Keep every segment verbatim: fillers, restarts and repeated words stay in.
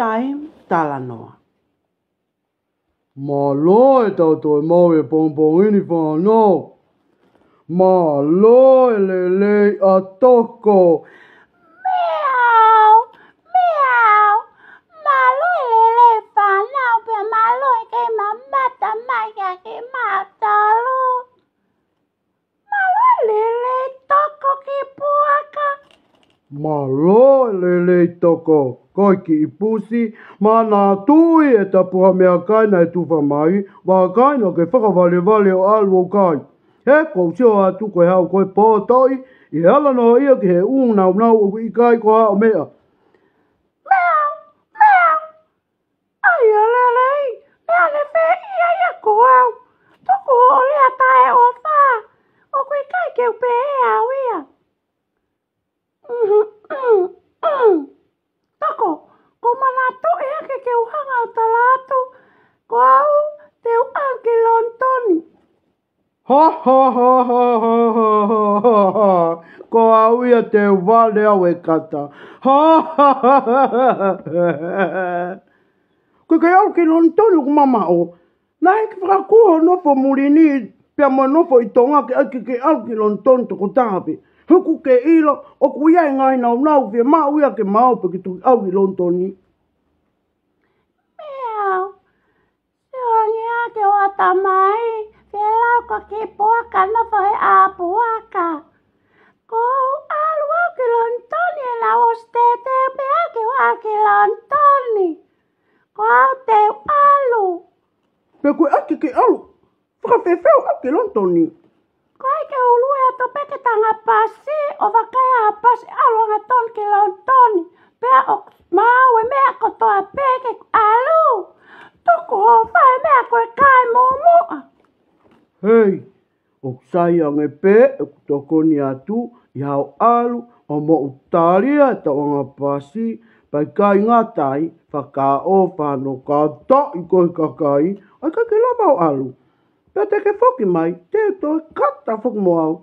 Taimi talanoa. Mālō e tau toe maʻu e pongipongi ni fānau. Mālō e lelei ʻa Toko. Meow, meow. Mālō e lelei fānau pea mālō e kei mamata mai kia ke mātalo. Mālō e lelei Toko kiʻi puaka. Mālō e lelei Toko, ko e kiʻi pusi, manatuʻi e tapuha meʻakai naʻe tufa mai, vakai naʻa ke fakavalevale ʻo ʻalu ʻo kai. He ʻoku ou sio atu ko e haʻu ko e pōtoʻi, ʻi he ala noa ia ki he ʻū naunau ʻoku ʻikai ko haʻo meʻa. Meow, meow. ʻAi ʻo lelei, meʻa ne fē ia ia ko au. Tuku hoʻo lea taʻeʻofa. ʻOku ʻikai ke u pehē au ia. Mhm, mm, mm. Toko, ko e manatuʻi hake ke u hanga ʻo tala atu, ko au te u ʻalu ki Lonitoni. Ha, ha, ha. Ko au ia te u vale au e kata. Ha, ha, ha, ha, ha. Ko e kei ʻalu ki Lonitoni ʻoku mamaʻo. Naʻe ke fakakū hoʻo nofo muli ni, pea mo e nofo ʻi Tonga ke ʻai ke ke ʻalu ki Lonitoni tokotaha pē. He ʻoku ke ʻilo, ʻoku ʻi ai e ngaahi naunau fiemaʻu ia ke maʻu pea ke toki ʻalu ki Lonitoni. Meow. Sio ange ā ki ho ʻatamai, felau ko e kiʻi puaka nofo he ʻā puaka. Ko au ʻalu au ki Lonitoni he naʻa ku ʻosi teuteu pē au ke u ʻalu ki Lonitoni. Ko au te u ʻalu. Pea ko e ʻai ke ke ʻalu. Fakafēfē hoʻo ʻalu ki Lonitoni? Ko e ke ʻuluʻi atu pē ke tanga pasi, ʻo vakai ha pasi ʻalu hangatonu ki Lonitoni. Pea ʻoku maʻu e meʻa kotoa pē ke ʻalu. Tuku hoʻo fai meʻa ko e kai mumuʻa. Hei, ʻoku sai ange pē ʻeku tokoni atu ʻi haʻo ʻalu ʻo moʻu talia e tauʻanga pasi, pea ʻikai ngata ai, fakaʻofa hono kātoa ʻi ko e kakai, ʻo ʻikai ke lava ʻo ʻalu. Pea te ke foki mai, te u toe kata foki mo au.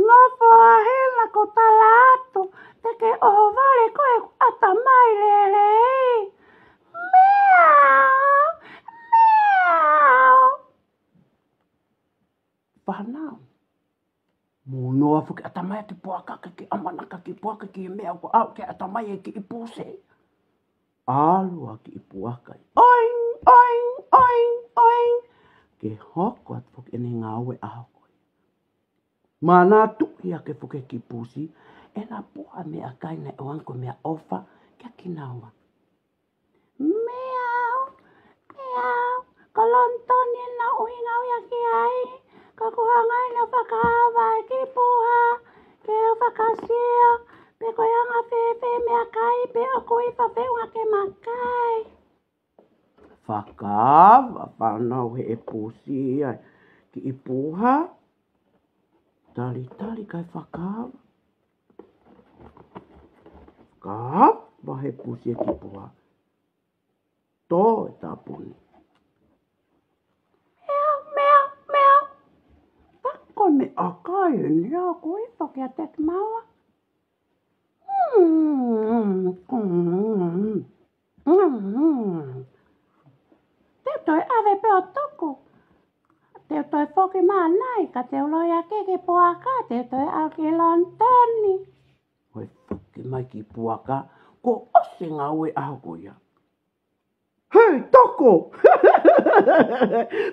Nofo ā hena ko e tala atu, te ke ʻohovale ko e ʻatamai lelei. Meow, meow. Fānau. Mou noa foki ʻatamai ʻa e kiʻi puaka ke ke ʻamanaki kiʻi puaka ki he meʻa ʻoku ʻalu ki he ʻatamai e kiʻi pusi. ʻAlu ʻa e kiʻi puaka. Oing, oing, oing, oing. Ke hoko atu foki ʻene ngāue ʻa hoko. Manatuʻi ange foki e kiʻi pusi, ʻena puha meʻakai naʻe ʻoange ko e meʻaʻofa kia kinaua. Meow, meow. Ko Lonitoni ʻena ʻuhinga ia ki ai. Ka ʻoku ou hanga ʻo fakaava e kiʻi puha ke u fakasio pe ko e anga fēfē e meʻakai pe ʻoku ʻi ai ha feʻunga ke ma kai. Fakaava fānau he ʻe pusi ai kiʻi puha. Talitali kae fakaava. Fakaava he pusi e kiʻi puha. Tō e tāpuni. Meow, meow, meow. Ka ko e meʻakai eni ia ko e toki a teki maua. Mm, mm, mm, mm. Te u toe ʻave pē ʻo tuku. Te u toe foki mai nai, ka te u loi ʻaki e kiʻi puaka, te u toe ʻalu ki Lonitoni. Hoi foki mai kiʻi puaka, kuo ʻosi e ngāue ʻa hoko ia. Hei, Toko!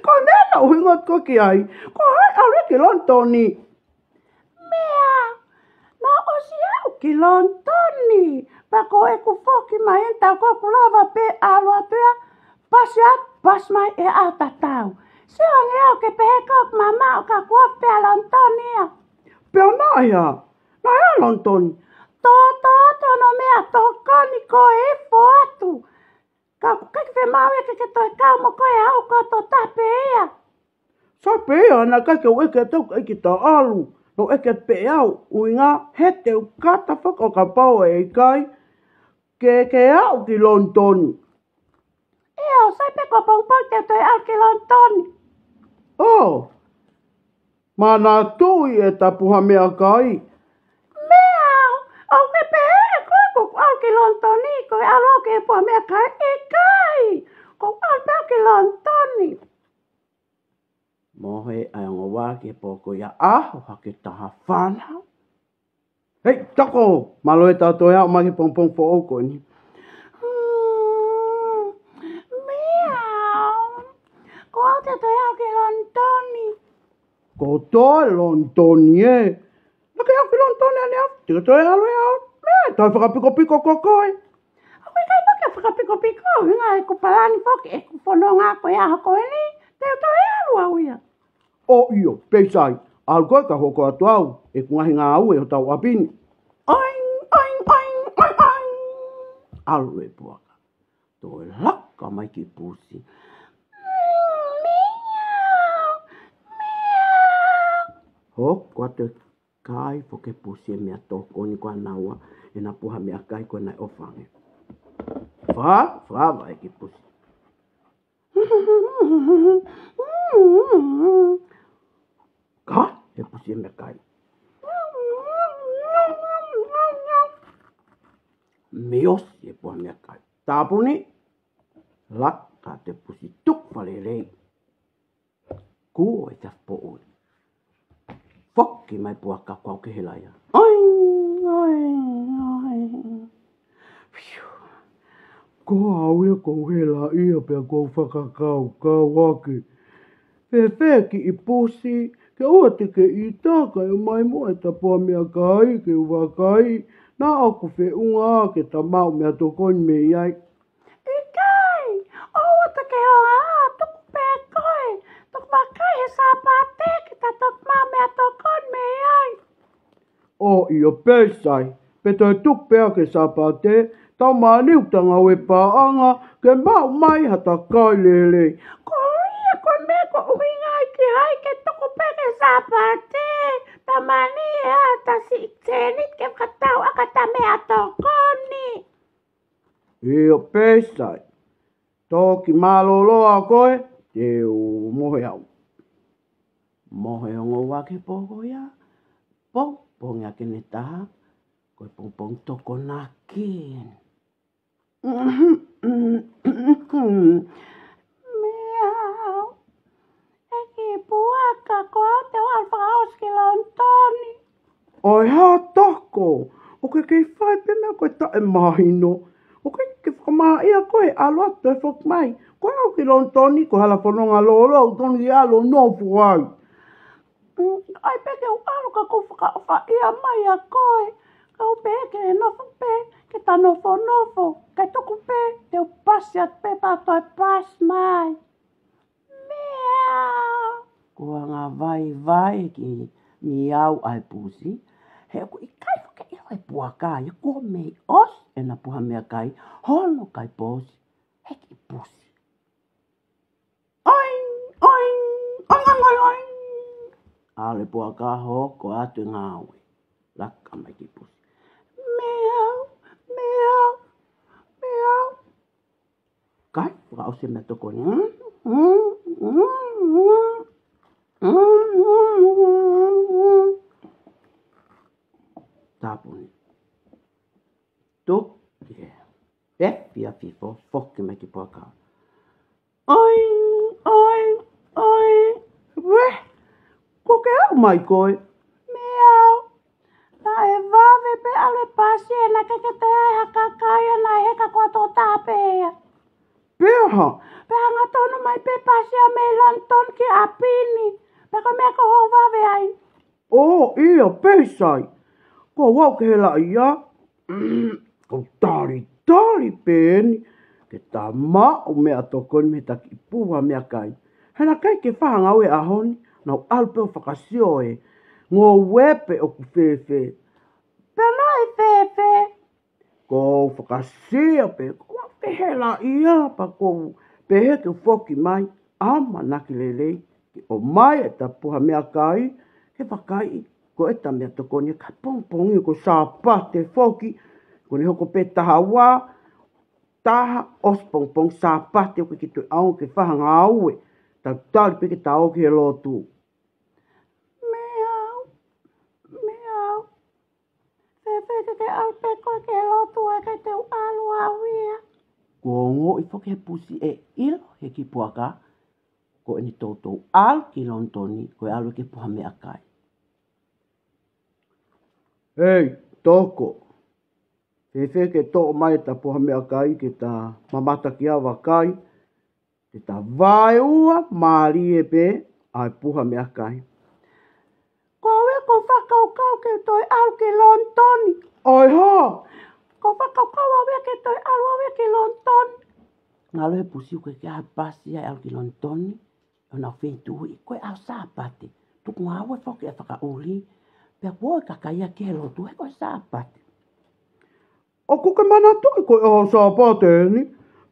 Ko e meʻa naʻa ku ʻuhinga atu ki ai, ko hai ʻalu ki Lonitoni? Meow, naʻa ku ʻosi aʻu ki Lonitoni, pea ko ʻeku foki mai eni, tā ko ʻeku lava pē ʻalu atu ia, pasi atu, pasi mai e ʻaho tatau. Sio ange au ke pehē ko ʻeku mamaʻo ka kuo pē ʻa Lonitoni ia. Pea naʻe hā? Naʻe hā Lonitoni? Tō, tō atu hono meʻatokoni ko e ifo atu. Ka ʻoku ʻikai ke fiemaʻu ia ke ke toe kau mo koe au ko e tokotaha pē ia. Sai pē ia, naʻe ʻikai ke u ʻeke atu au ke ta ʻalu. Naʻe ʻeke pē au, ʻuhinga he te u kata foki ʻo kapau ʻe ʻikai ke ke aʻu ki Lonitoni. ʻIo, sai pē ko e pongipongi te u toe aʻu ki Lonitoni. ʻŌ, manatuʻi e tapuha meʻakai, ʻAlu au ki he puha meʻakai, ʻikai. Kuo u ʻalu pē au ki Lonitoni. Mohe ʻa e ongo ua ki he pō ko ia, ʻaho hake taha fānau. Hei, toko, mālō e tau toe aʻu mai ki he pongipongi foʻou ko eni. Mm, meow. Kuo u toe aʻu ki Lonitoni. Kuo toe Lonitoni ē. Naʻa ke aʻu ki Lonitoni ʻanai au, te ke toe ʻalu ē au. Meʻa, toe fakapikopiko ko koe. ʻOku ʻikai pē ke fakapikopiko, ʻuhinga ʻeku palani foki ʻeku fononga ko ia ʻaho ko eni, te u toe ʻalu au ia. ʻOi, ʻio, pē sai, ʻalu koe ka hoko atu au, ʻeku ngaahi ngāue ʻi hotau ʻapi ni. Oing, oing, oing, oing, oing. ʻAlu e puaka. Toe laka mai ki pusi. Meow, meow. Hoko atu e kai foki e pusi e meʻatokoni ko ʻanaua, ʻena puha meʻakai ko ʻena ʻofa ange. Fa, fa, vaʻe ki pusi. Ka, he pusi e meʻakai. Meosi e puha meʻakai. Tāpuni, laka atu e pusi tuku fakalelei. Kuo ʻi ai e tafapoʻuli. Foki mai puaka, kuo u aʻu ki he laʻi ia. Oing, oing, oing. Fiu. Ko au ia kuo u helaʻia pea kuo u fakakaukau hake. Fēfē kiʻi pusi, ke ʻoua te ke ʻita kae ʻomai muʻa e ta puha meʻakai ke u vakai, naʻa ʻoku feʻunga ke ta maʻu meʻatokoni mei ai. ʻIkai, ʻoua te ke ʻoha, tuku pē koe, toki vakai he Sāpate ke ta toki maʻu meʻatokoni mei ai. ʻOi, ʻio pē sai, pea toe tuku pē au ki he Sāpate, tau māni ʻoku ta ngāue paʻanga, ke maʻu mai ha ta kai lelei. Ko ia ko e meʻa ʻoku ʻuhinga ai ki ai ke tuku pē ki he Sāpate, ta māni ʻe au ha ta siʻi sēniti ke fakatau ʻaki ha ta meʻatokoni. ʻIo pē sai. Toki mālōlō ā koe, te u mohe au. Mohe e ongo ua ki he pō ko ia. Pongipongi ʻa ʻene taha, ko e pongipongi Tokonaki. Meow. ʻEiki puaka, ko au te u ʻalu fakaʻosi ki Lonitoni. ʻOi hā toko, ʻoku ke kei fai pē meʻa ko e taʻemahino. ʻOku ke kei fakamāʻia koe ʻalu atu toe foki mai. Ko au ki Lonitoni, ko e hala fononga lōloa ʻoku tonu ke ʻalu ʻo nofo ai. Mm, ʻai pē ke u ʻalu ka ʻoku ou fakaʻofaʻia mai ʻa koe. Ka u pehē ke nofo pē, ke ta nofonofo. Kae tuku pē, te u pasi atu pē pea toe pasi mai. Meow. Ko e anga vaivai ki he meow ʻa e pusi, he ʻoku ʻikai foki ke ʻilo ʻe he puaka ia kuo mei ʻosi ʻena puha meʻakai, hono kai pōsi, he kiʻi pusi. Oing, oing, oing, oing, oing, oing. ʻAlu e puaka, hoko atu e ngāue. Laka mai ki pusi. Meow, meow, meow. Kai, fakaʻosi e meʻatokoni. Tāpuni. Tuku, ē. Efiafi fo, foki mai ki puaka. Oing, oing, oing. Uē, kuo ke aʻu mai koe? Meow. Naʻe vave pē ʻalu e pasi ē, naʻe ʻikai ke toe ʻi ai ha kakai ia, naʻe heka ko e tokotaha pē ia. Pea hā? Pea hangatonu mai pē pasi ia mei Lonitoni ki ʻapi ni. Pea ko e meʻa ko hoʻo vave ai. ʻŌ, ʻio, pē sai. Ko au ki he laʻi ia. Mm, ko e talitali pē eni ke ta maʻu meʻatokoni mei he ta kiʻi puha meʻakai. He naʻe ʻikai ke fai ha ngāue he ʻaho ni, naʻa ku ʻalu pē ʻo fakasio e ngoue pe ʻoku fēfē. Pea naʻe fēfē? Ko u fakasio pē, ko au ki he laʻi ia, pea ko u pehē ke u foki mai, ʻamanaki lelei ke ʻomai e ta puha meʻakai, ke vakai ko e ta meʻatokoni. Ka pongipongi ko e Sāpate foki, kuo ne hoko pē taha ua, taha, ʻosi pongipongi Sāpate ʻoku ʻikai ke toe ʻaonga ke fai ha ngāue, tau tali pē ke ta ō ki he lotu. Meow, meow. Fēfē ke ke ʻAlu pē koe ki he lotu, ʻikai te u ʻalu au ia. Kuo ongoʻi foki he pusi ʻe ʻilo he kiʻi puaka ko ʻene toutou ʻalu ki Lonitoni, ko e ʻalu ki he puha meʻakai. Hei, Toko. Fēfē ke toʻo mai ʻeta puha meʻakai ke ta mamata ki ai vakai, ke ta vaeua mālie pē ʻa e puha meʻakai. Ko au ia ʻoku ou fakakaukau ke u toe ʻalu ki Lonitoni. ʻOi hō! ʻOku ou fakakaukau au ia ke toe ʻalu au ia ki Lonitoni. Ngalo he pusi ʻoku ʻikai ke ʻi ai ha pasi ia ʻe ʻalu ki Lonitoni. ʻO nau feituʻu ʻi ko e ʻaho Sāpate. Tuku ngāue foki ʻa e fakaʻuli. Pea kuo ʻi ai e kakai ia ki he lotu he ko e Sāpate. ʻOku ke manatuʻi ko e ʻaho Sāpate eni.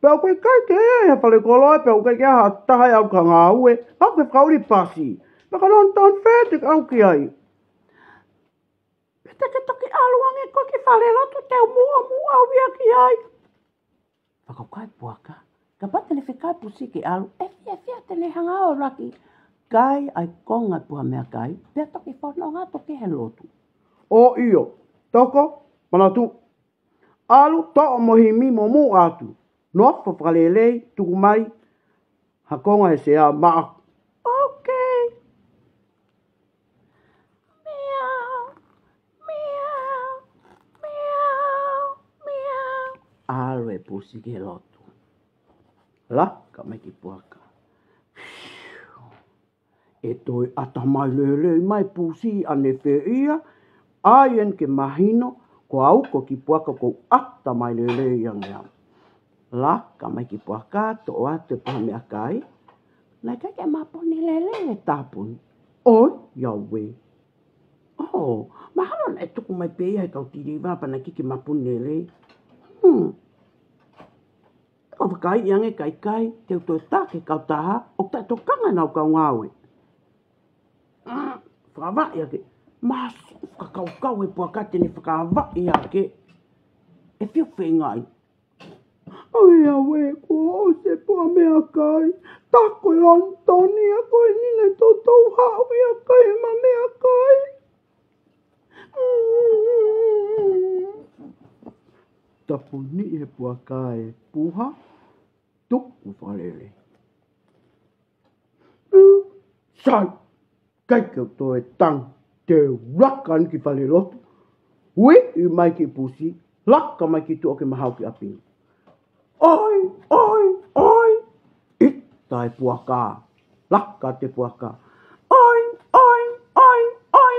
Pea ʻoku ʻikai ke ʻi ai ha falekoloa, pea ʻoku ʻikai ke ʻi ai ha taha ʻe ʻalu ki he ngāue. Pea ʻoku ke fakaʻuli pasi. Pea ko Lonitoni fē te ke ʻalu ki ai? Pea te ke toki ʻalu ange koe ki falelotu, te u muʻomuʻa au ia ki ai. Fakakaukau e puaka, kapau te ne fekau e pusi ke ʻalu, ʻe fiefia te ne hanga ʻo ʻuluaki kai ʻa e konga e puha meʻakai, pea toki fononga atu ki he lotu. ʻOio, Toko, manatu, ʻalu toʻo mo e himi mo muʻa atu. Nofo fakalelei, tuku mai ha konga he sea maʻaku. ʻOkei. Meow, meow, meow, meow. ʻAlu e pusi ki he lotu. Laka mai e kiʻi puaka. ʻE toe ʻatamai lelei mai e pusi ʻanefē ia, ʻai eni ke mahino, ko au ko e kiʻi puaka ʻoku ou ʻatamai lelei ange au. Laka mai e kiʻi puaka, toʻo atu e puha meʻakai. Naʻe ʻikai ke māpuni lelei e tāpuni. ʻOi, ʻiauē. ʻŌ, mahalo naʻe tuku mai pē ia he kau tiliva pea naʻe ʻikai ke māpuni lelei. Hmm. ʻOku ou vakai ange, ʻikai ke u toe tā ki he kautaha, ʻoku taʻetokanga ʻenau kau ngāue. Mm, fakavaʻi ake. Māsiʻi, fakakaukau e puaka te ne fakavaʻi ake. ʻE fiu feingaʻi. ʻOi, ʻiauē, kuo ʻosi e puha meʻakai. Tā ko Lonitoni ia ko eni naʻe toutou haʻu ia ʻo kai ʻema meʻakai. Mm. Tāpuniʻi he puaka e puha, tuku fakalelei. Mm. Sai, ʻikai ke u toe tangi, te u laka eni ki falelotu. Uiuiʻi mai e kiʻi pusi, laka mai ki tuʻa ke ma haʻu ki ʻapi. ʻOi, ʻoi, ʻoi. ʻIta e puaka. Laka atu e puaka. ʻOi, ʻoi, ʻoi, ʻoi.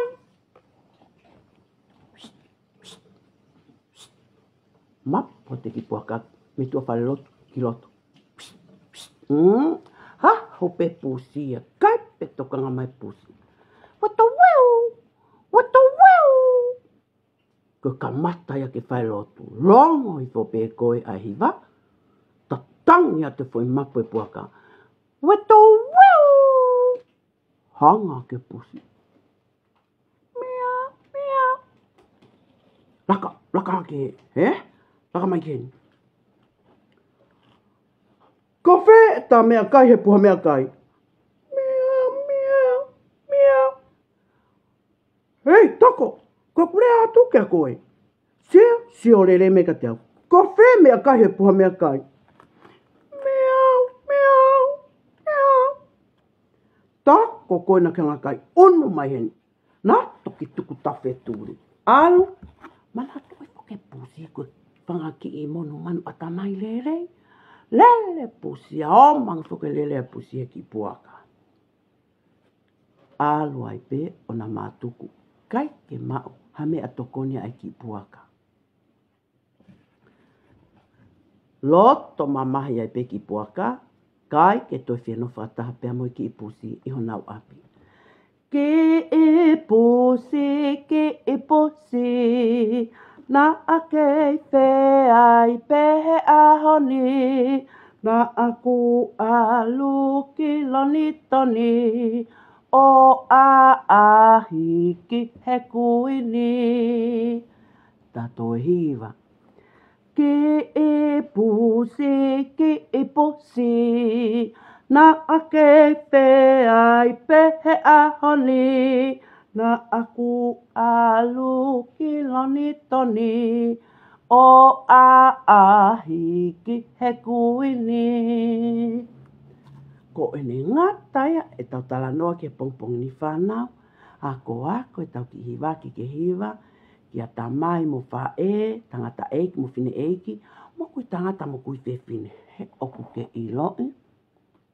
Mapu atu e kiʻi puaka mei tuʻa falelotu ki loto. Mm. Haʻu pē pusi ia, ʻikai pē tokanga mai e pusi. Wetoweu, wetoweu. Ko e kamata ia ke fai e lotu, longo hifo pē ko ē ʻa e hiva, tatangi atu e foʻi mapu e puaka. Wetoweu! Hanga hake e pusi. Meow, meow. Laka, laka hake, ē? Laka mai ki heni. Ko fē ʻeta meʻakai he puha meʻakai? Meow, meow, meow. Hei, Toko, ko ʻeku lea atu kia koe. Sio, sio lelei mai kiate au. Ko fē meʻakai he puha meʻakai? Meow, meow, meow. Tā ko koe naʻa ke hanga ʻo kai, ʻunu mai heni. Naʻa toki tuku tafe tuli. ʻAlu, manatuʻi foki e pusi ko e fanga kiʻi monumanu ʻatamai lelei. Lele e pusi, ʻa ō mai foki e lele e pusi he kiʻi puaka. ʻAlu ai pē ʻo na mātuku, ʻikai ke maʻu ha meʻatokoni ʻa e kiʻi puaka. Loto mamahi ai pē e kiʻi puaka, ʻikai ke toe fie nofo fakataha pea mo e kiʻi pusi ʻi honau ʻapi. Kiʻi pusi, kiʻi pusi, naʻa ke ʻi fē ai pē he ʻaho ni? Naʻa ku ʻalu ki Lonitoni ʻo ʻaʻahi ki he kuini. Ta toe hiva. Kiʻi pusi, kiʻi pusi, naʻa ke ʻi fē ai pē he ʻaho ni? Naʻa ku ʻalu ki Tonitoni ʻo ʻaʻahi ki he kuini. Ko ʻene ngata ia ʻetau talanoa ki he pongipongi ni fānau. Akoako ʻetau kiʻi hiva ki he hiva, kia tamai mo faʻē, tangataʻeiki mo fineʻeiki, mo kui tangata mo kui fefine. He ʻoku ke ʻiloʻi,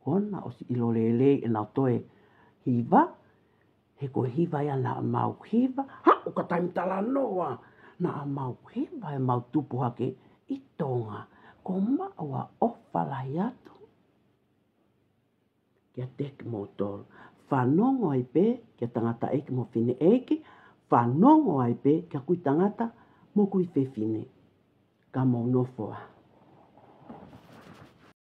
ʻoku ʻosi ʻilo lelei ʻenau toe hiva, he ko e hiva ia naʻa mau hiva. Haʻu ka taimi talanoa, naʻa mau hiva ʻi heʻemau tupu hake ʻi Tonga. Ko maua ʻofa lahi atu kiate kimoutolu. Fanongo ai pē kia tangataʻeiki mo fineʻeiki, fanongo ai pē kia kui tangata mo kui fefine. Ka mou nofo ā.